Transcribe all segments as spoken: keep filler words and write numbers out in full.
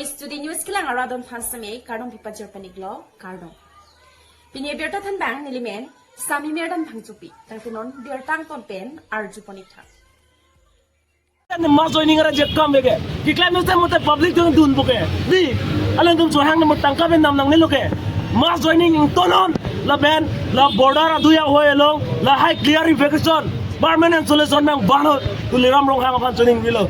Studio News kelang arat don aphan seme kardom pipajor panik lo, kardom. Pini birta thanbang nelimen Sami Merdan Phangchopi, tangte non birta angton pen arju panik tha. Mass joining arrange kam beke. Keklem nang te mote public dun dun boke. Di, alangtum chohang nang tangka pen nam nangne lo ke. Mass joining ington non, lapen la border adui ahoi along lahai clarification, permanent solution nangbannon, Tuliram Ronghang aphan choningrilo.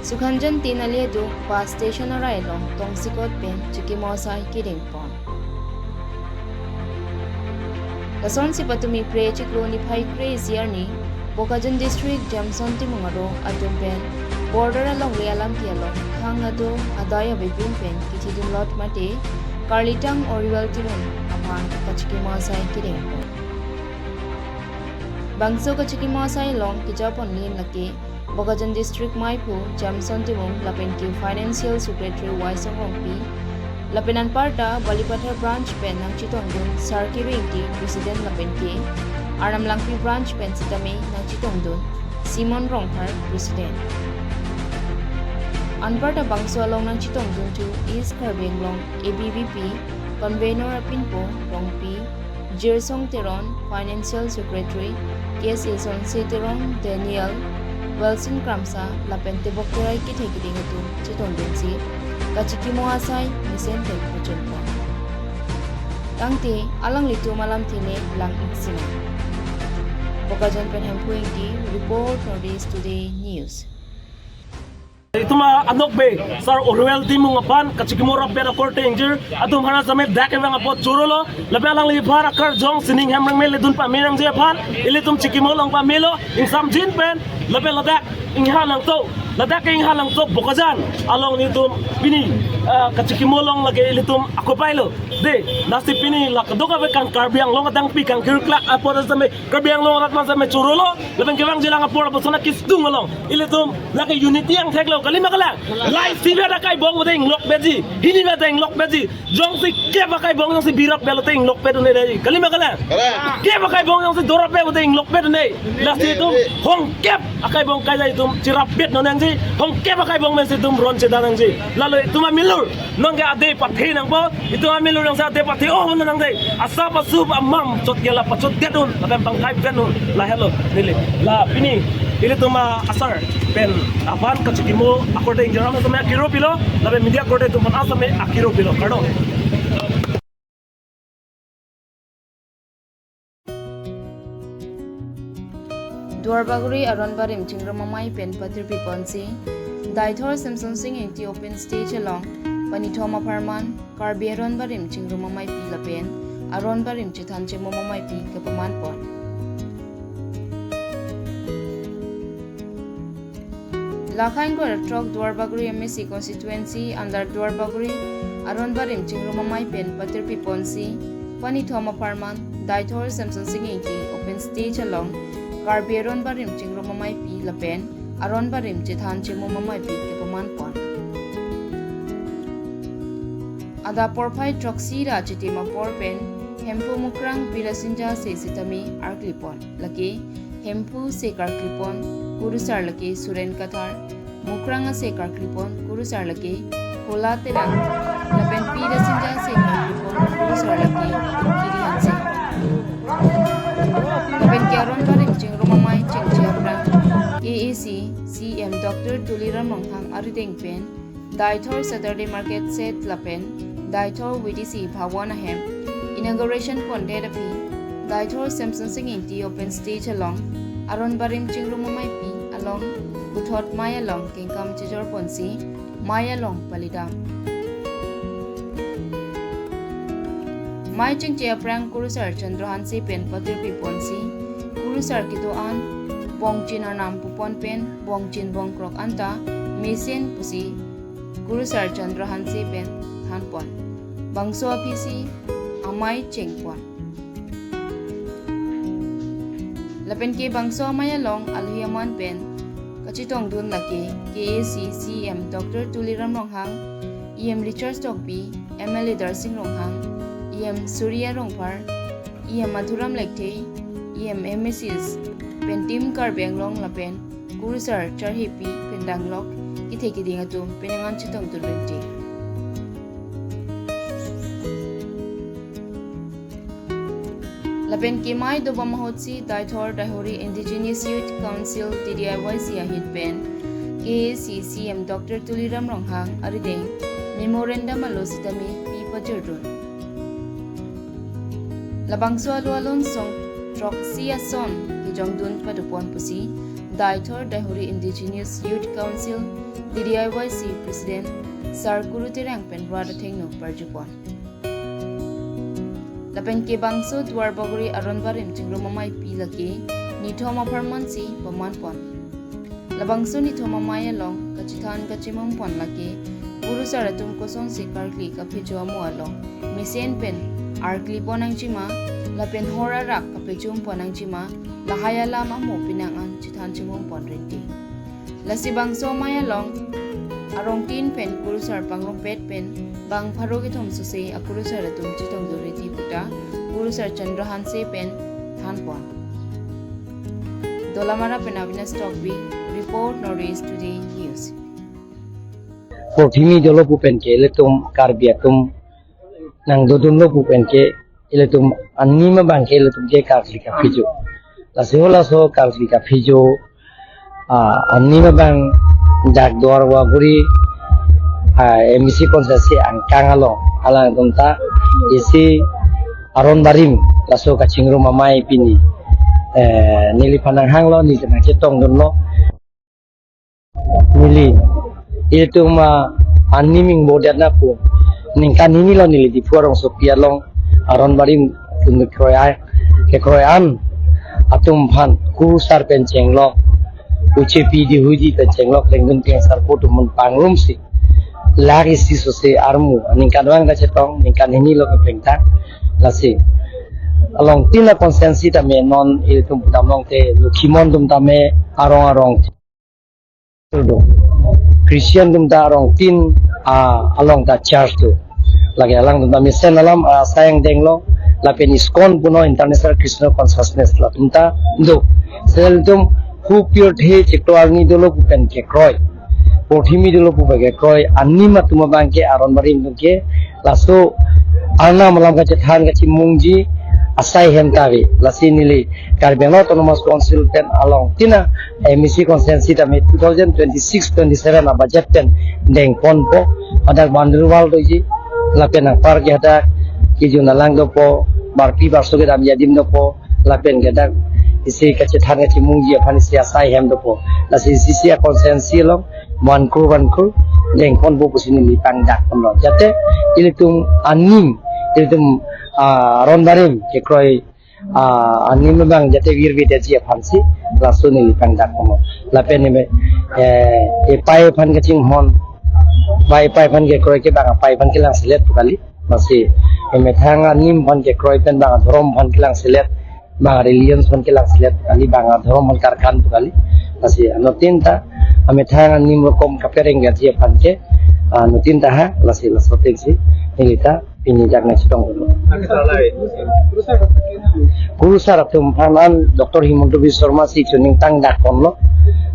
Sukhanjan Tin Ali atum bus station arai along tongsekot pen chikimo asai kedeng pon. Lasonsi patumi Phre chiklo niphai kre isi arni Bokajan District Jameson Timung aro atum pen border alongle alamthe along khang ado adai avepin pen kithidun lot mate karlitang Oriwel Timung aphan kachikimo asai kedeng pon. Bangso kachikimo asai along keja ponlin lake Bokajan District Maiphu Jameson Timung lapen ke Financial Secretary Waisong Rongpi, lapen anparta Balipathar Branch pen nangchetongdun Sarkiri Ingti President lapen ke Arnam Langpi Branch pen sitame nangchetongdun Simon Rongphar President. Anparta bangso along nangchetongdun thu East Karbi Anglong A B V P Convenor apinpo Rongpi, Jirsong Teron, Financial Secretary, K S A Sonse Teron, Daniel, Wilson Kramsa, lapen tebok terai kethe keding atum chetongdunsi kachikimo asai mesen pen pachun pon. Tangte alanglitum alamthe le lang-ik sinang. Bokajan pen Hemphu Ingti report, Northeast Today News. Itum anokbe, Sar Oriwel Timung aphan kachikimo rapet akorte ingjir atum aphan same dak kevang apot chorolo, lapen alangliphan akarjong sining hem rengme ledun pame nangji aphan ilitum chikimo long pamelo, ingsamjin pen, lapen ladak ingha nangto, ladak ke ingha nangto Bokajan along nelitum pini, ah, kachikimo long lake ilitum akopai lo. De, lasi pini la kadokave kang Karbi Anglong adang pi kang kirklak apot same Karbi Anglong arat aphan same chorolo, lapen kevangjilang apor apot sona kistung along ilitum lake unity angthek lo, kalima kalang. Lai sivet akai bong bote inglok beji, hini bata inglok beji. Jongsi kep akai bong jongsi birap belo te inglok pet un-e dei, kalima kalang. Kalang. Kep akai bong jongsi dorap be bote inglok pet un-e. Lasi itum hong kep akai bong kai jai itum chirap pet non nangji. Hong kep akai bong mesi itum ron cheda nangji. Lalo itum amilur nonke ade pathe nangpo, itum amilur nangsi ade pathe oh non nang dei. Asap asup amam chot gela pachot get un, lapen bangkai pen un, lahelo neli. La pini ilitum asar pen aphan kachikimo akorte ingjir atum same akiro pilo, lapen media akorte atum aphan same akiro pilo. Kardom. Duarbagori aron barim chingrum amei pen patirpi ponsi, Daithor Semsonsing Ingti open stage along, Panithom apharman, Karbi aron barim chingrum ameipi lapen aron barim chethan chemum ameipi kepaman pon. Lakhain Goratrok Duarbagori M A C constituency under Duarbagori aron barim chingrum amei pen patirpi ponsi, Panithom apharman, Daithor Semsonsing Ingti open stage along, Karbi aron barim chingrum ameipi lapen aron barim chethan chemum ameipi kepaman pon. Adap porphai throksi ra chitim apor pen, Hemphu Mukrang Pirasinja se sitame arkli pon. Lake, Hemphu se karkli pon, kurusar lake Suren Kathar, Mukrang ase karkli pon, kurusar lake Hola Terang, lapen Pirasinja se karkli pon, kurusar lake Kiri Hanse. Lapen ke aron barim chingrum amei chingche aphrang, A A C C M Doctor Tuliram Ronghang arideng pen, Daithor Saturday Market Shed lapen Daithor V D C Bhawan ahem inauguration pondet aphi, Daithor Semsonsing Ingti open stage along, aron barim chingrum ameipi along, puthot mei along kengkam chejor ponsi, mei along palidam. Mei chingche aphrang kurusar Chandra Hanse pen patirpi ponsi, kurusar kedo-an, bongchin arnam pupon pen, bongchin bongkrok anta, mesen pusi, kurusar Chandra Hanse pen than pon. Bangso aphisi amei cheng pon. Lapen ke bangso amei along alohi aman pen kachetongdun lake K A C C M Doctor Tuliram Ronghang, E M Richard Tokbi, M L A Darsing Ronghang, E M Surya Rongphar, E M Madhuram Lekthe, E M M A Cs, pen Team Karbi Anglong lapen kurusar charhepi pen danglok, K thekiding atum penang an chetongdun rinti. Lapen kemai dobom ahutsi Deithor Deihori Indigenous Youth Council, D D I Y C ahit pen K A A C C E M Doctor Tuliram Ronghang arideng memorandum alo sitame pi pajirdun. Labangso alo alun song throksi ason kejongdun padopon pusi Deithor Deihori Indigenous Youth Council, D D I Y C President Sar Kuru Terang pen rat athengno parjupon. Lapen ke bangso Duarbagori Aron Barim Chingrum Amei pi lake nithom apharman si pamanpon. Labangso nithom amei along kachethan kachemumpon lake kurusar atum kosonsi karkli kaphejo amo along mesen pen arklipon nangji ma, lapen hor arak kapejumpon nangji ma, lahai alam amo penang an chethan chemumpon rinti. Lasi bangso amei along arongtin pen kurusar pangrumpet pen bang pharo kethom sose akurusar atum chetongdun rinti puta kurusar Chandra Hanse pen thanpon. Dolamara pen Avinash Tokbi report, North East Today News. Porthimi dolo pu pen ke ilitum Karbi atum nangdodunlo pu pen ke ilitum anim abang ke ilitum ke karkli kaphejo. Lasi halaso karkli kaphejo, ah, anim abang dak Duarbagori, ah, M A C constituency angkang along alangtum ta isi Aron Barim laso kachingrum amei pini, eh, neliphan nanghanglo, neli nangchetongdunlo. Neli, ilitum, ah, anim ingbodet na pu ningkan hini lo neli Diphu arongsopi along Aron Barim atum kekroi ai, kekroi an atum aphan kurusar pen chenglok, uchepi dihudi pen chenglok, lengdun kengsar pu atum aphan pangrumsi lak isi sose armu ningkan vang kachetong, ningkan hini lo keplengtang. Lasi alongtin a-constituency tame non ilitum pudamlong te Lokhimon atum tame arong arong do. Christian atum ta arongtin, ah, along ta church do. Lake alangtum ta mesen alam, ah, asai angdeng lo, lapen ISKCON puno International Krishna Consciousness latum ta do. Sel atum hupir the chiklo arni dolo pu pen kekroi. Porthimi dolo pu pen kekroi. Anim atum abang ke Aron Barim atum ke laso arnam alam kachethan kachemungji asai hem ta ave. Lasi neli Karbi Anglong Autonomous Council pen alongtin a M A C constituency tame two thousand twenty-six twenty-seven a budget pen dengponpo, hadak boundary wall doji, lapen anpar ke hadak kejun alang dopo, barpi barso kedam adim dopo, lapen ke dak isi kachethan kachemungji aphan isi asai hem dopo. Lasi isi isi a-constituency along one crore one crore dengponpo pusi neli pangdakponlo. Jate ilitum anim, ilitum, ah, Aron Barim kekroi, ah, anim abang jate virvidetji aphansi laso neli pangdakponlo. Lapen neli, eh, epai aphan kachinghon, ba epai aphan kekroi ke bang apai aphan kelangselet pu kali. Lasi emethang anim aphan kekroi pen bang adhorom aphan kelangselet, bang religion aphan kelangselet pu kali, bang adhorom aphan karkan pu kali. Lasi anuttin ta amethang anim rokom kapereng gaji aphan ke, ah, anuttin ta ha, lasi laso atengsi neli ta pini dak nangchetongdunlo. Kurusar atum aphan an Doctor Himanta Biswa Sarma si chuning tangdakponlo.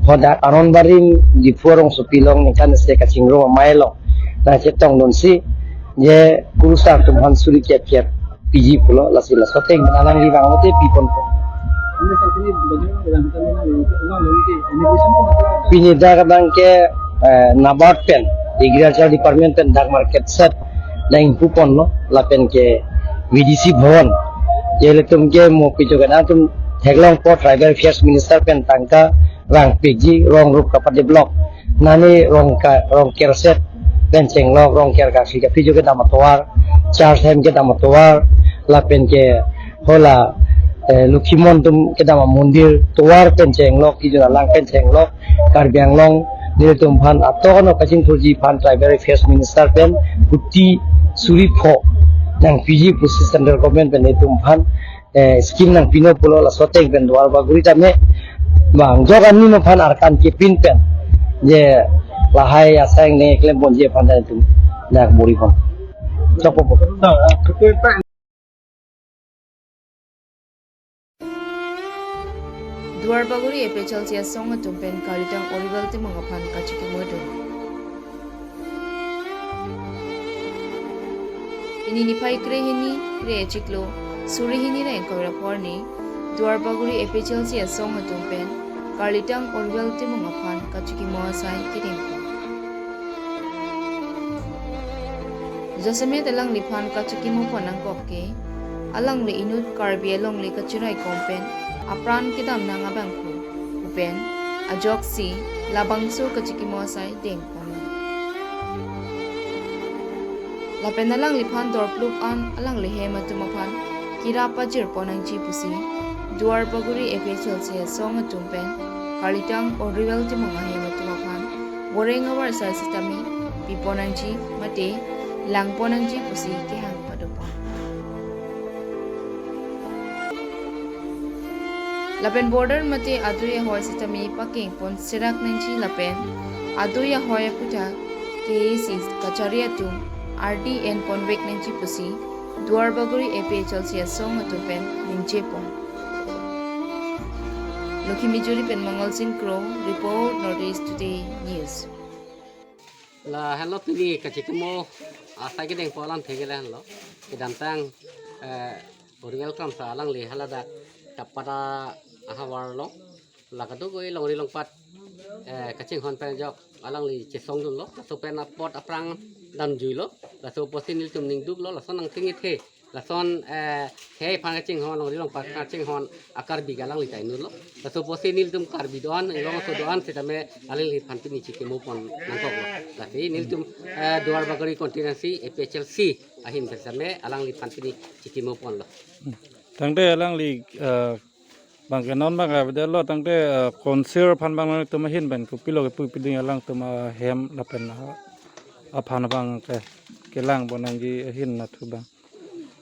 Hadak Aron Barim Diphu arongsopi along ningkan isi kachingrum amei along nangchetongdunsi je kurusar atum aphan suri kep kep piji pulo, lasi laso ateng nangli bang lote piponpo. Pini dak abang ke, eh, NABARD pen, Agriculture Department pen dak market shed nangpuponlo, lapen ke V D C Bhavan. Je ilitum ke mo pito ke nangtum theklongpo, Tribal Affairs Minister pen tangka vangpikji, rong rup kapadevelop. Nani rong ka, rong ker shed pen chenglok, rong ker ka si kaphijo kedam atovar, church hem kedam atovar, lapen ke hala, eh, Lokhimon atum kedam amondir tovar pen chenglok, kejun alang pen chenglok, Karbi Anglong nelitum aphan atok ano kachingthurji aphan Tribal Affairs Minister pen kuti suri pho nangpiji pusi central government pen nelitum aphan, eh, scheme nangpinon pulo, laso ateng pen Duarbagori tame bang jok anim aphan arkan kepin pen je lahai asai angdeng klemponji aphan ta nelitum dak bor-ipon. Chokpo. Duarbagori A P H L C asong atum pen kalitang Oriwal Timung aphan kachikimodun. Pini niphai krehini, kre-chiklo, suri hini ra ingkoi ra pho arni, Duarbagori A P H L C asong atum pen Karlitang Oriwel Timung aphan kachikimo asai kedengpon. Jasemet alangliphan kachikimo pon nangkok ke, alangli inut Karbi alongle kachirai kom pen apran kedam nang abangphu pu pen ajoksi labangso kachikimo asai dengpon. Lapen alangliphan dorplup an alangli hem atum aphan kirap pajirpon nangji pusi Duarbagori A P H L C asong atum pen Karlitang Oriwel Timung ahem atum aphan boreng avar asai sitame pipon nangji mate langpon nangji pusi kehang padopon. Lapen border mate adui ahoi sitame pakengpon serak nangji lapen adui ahoi aputhak K A A C kachari atum ardi enpon vek nangji pusi Duarbagori A P H L C asong atum pen ningjepon. Lokhimijuri pen Mongol Sing Kro, report North East Today News. Lahenlo pini kachikimo asai kedengpon alamthe ke lahenlo. Kedamtang, eh, Oriwel Kramsa alangli haladak Tapata ahavar lo. La kadokave longri longpat, eh, kachinghon pen ajok alangli chesongdunlo. Laso pen apot aphrang damjuilo. Laso apotsi nelitum ningduklo. Lason nangthingthe. Lason, eh, khei aphan kachinghon, longri longpat kachinghon a-Karbi ke alangli ta inutlo. Laso apotsi nelitum Karbi do-an, Inglong aso do-an sitame alangliphan pini chikimo pon nangkoklo. Lasi nelitum, eh, Duarbagori constituency A P H L C ahin pen sitame alangliphan pini chikimo ponlo. Tangte alangli, eh, bangke non bang avedetlo tangte, eh, council aphan bang nangtum ahin pen kopilo kepu piding alangtum ahem lapen, eh, aphan bangke kelang pon nangji ahin nathu bang.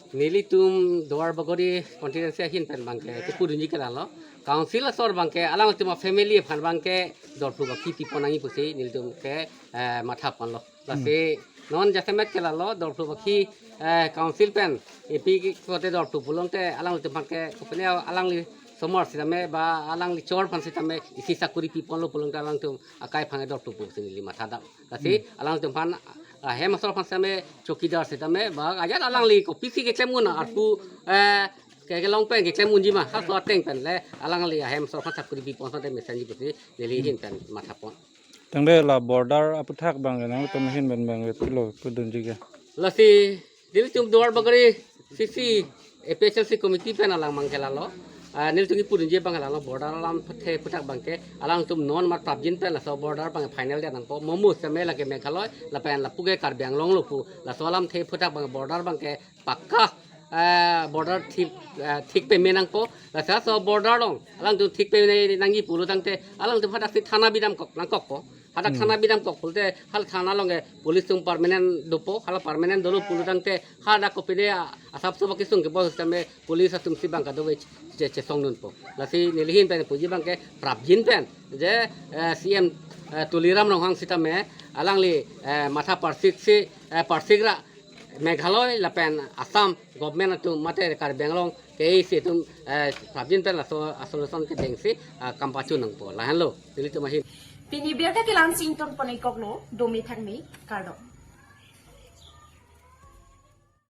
Nelitum Duarbagori constituency ahin pen bangke kepudunji ke lalo. Council asor bangke alangtum a-family aphan bangke dorplup akhi pipon nangji pusi nelitum ke, eh, mathaponlo. Lasi non jasemet ke lalo dorplup akhi, eh, council pen ipi kote dorplup pulote alangtum bangke kopine alangli somar sitame ba alangli chor aphan sitame isi sakuri piponlo pulote alangtum akai aphan dorplup pusi neli mathadam. Lasi alangtum aphan, ah, hem asor aphan sitame chowkidar sitame ba ajat alangli kopisi keklem un arpu, eh, ke kelong pen keklem unji ma halaso ateng pen le alangli ahem asor aphan sakuri pipon sitame mesenji pusi neli ahin pen mathapon. Tangte la border aputhak bang nangtum ahin pen bang pilo pudunji ke. Lasi nelitum Duarbagori C C A P H L C committee pen alang bangke lalo. Ah, nelitum kepudunji bangke lalo border alamthe aputhak bangke alangtum non mat prapjin pen laso border bang final det nangpo. Mo mo sitame lake Meghalaya lapen lapu ke Karbi Anglong lo pu. Laso alamthe aputhak bang border bangke pakka, eh, border thik, eh, thik peme nangpo. Laso border along alangtum thik peme nangji pulo tangte alangtum hadaksi thana bidam kok nangkokpo. Hadak thana bidam kok pulote hala thana along ke police atum permanent dopo, hala permanent dolo pulo tangte hadak kopine a-, asap soba kesung ke bos tame police atumsi bang kadokave che-, che-, chesongdunpo. Lasi neli ahin pen puji bangke prapjin pen je, eh, C M, eh, Tuliram Ronghang sitame alangli, eh, matha parsiksi, eh, parsik ra Meghalaya lapen Assam government atum mate Karbi Anglong K A A C atum, eh, prapjin pen laso a-solution kedengsi, ah, kam pachun nangpo. Lahenlo nelitum ahin. Pini abirta kelang-si ingtonpon-ikoklo, dome thakme, kardom.